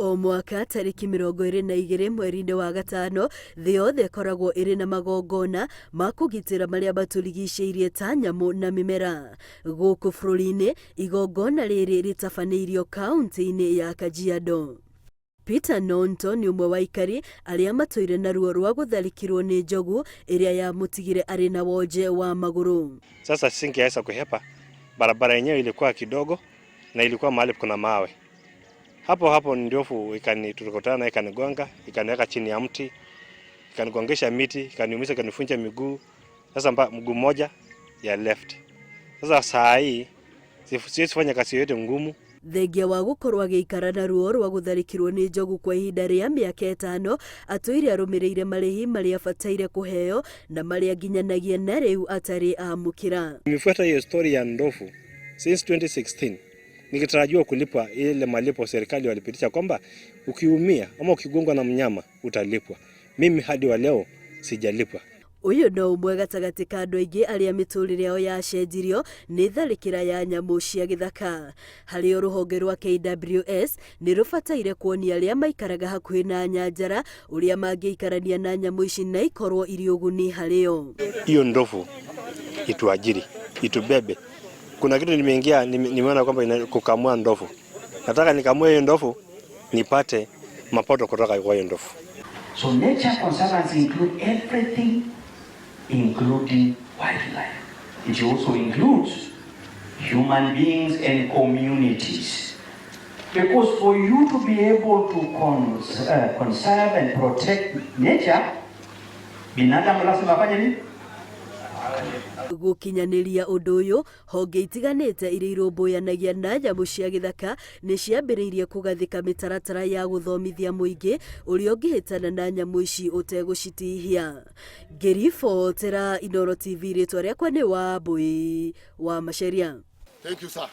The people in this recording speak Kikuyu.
O mwaka tarĩki 22 mweri-inĩ wa gatano, thĩ yothe ĩkoragwo ĩrĩ na magongona ma kũgitĩra marĩa matũrigicĩirie ta nyamũ na mĩmera. Gũkũ bũrũri-inĩ, igongona rĩrĩ rĩtabanĩirio kaũntĩ-inĩ ya Kajiado. Peter Nonto nĩ ũmwe wa aikari arĩa matũire na ruo rwa gũtharĩkĩrwo nĩ njogu ĩrĩa yamũtigire arĩ na wonje wa magũrũ. Sasa singeweza kuhepa, barabara yenyewe ilikuwa kidogo na ilikuwa mahali kuna mawe. Hapo hapo ndovu ikani tulikutana, ikanigonga, ikaniweka chini ya mti, ikanigongesha miti, ikaniumiza, ikanifunja miguu. Sasa mguu mmoja ya left. Sasa saa hii siwezi fanya kazi yoyote ngumu. Thengia wa gũkorwo agĩikara na ruo rwa gũtharĩkĩrwo nĩ njogu kwa ihinda rĩa mĩaka ĩtano, atũire arũmĩrĩire marĩhi marĩa abataire kũheo na marĩa nginyanagia na rĩu atarĩ amũkĩra. Nimefuata hiyo story ya ndovu since 2016 nikitarajiwa kulipwa ile malipo serikali walipitisha kwamba ukiumia ama ukigongwa na mnyama utalipwa. Mimi hadi wa leo sijalipwa. Ũyũ no ũmwe gatagatĩ ka andũ aingĩ arĩa mĩtũrĩre yao yacenjirio nĩ tharĩkĩra ya nyamũ cia gĩthaka. Harĩ o rũhonge rwa KWS nĩ rũbataire kuonia arĩa maikaraga hakuhĩ na nyanjara ũrĩa mangĩikarania na nyamũ ici na ikorwo irĩ ũguni harĩ o. Hiyo ndovu ituajiri, itubebe. Kuna kitu nimeingia nimeona kwamba kukamua ndovu. Nataka nikamue hiyo ndovu nipate mapato kutoka kwa hiyo ndovu. So Nature Conservancy include everything including wildlife. It also includes human beings and communities. Because for you to be able to conserve and protect nature, binadamu lazima afanye nini? Gũkinyanĩria ũndũ ũyũ, honge itiganĩte iria irũmbũyanagia na nyamũ cia gĩthaka nĩ ciambĩrĩirie kũgathĩka mĩtaratara ya gũthomithia mũingĩ ũrĩa ũngĩhĩtana na nyamũ ici ũtegũcitihia. Ngĩribotera Inooro TV, rĩtwa rĩakwa nĩ Wambui wa Maceria. Thank you, sir.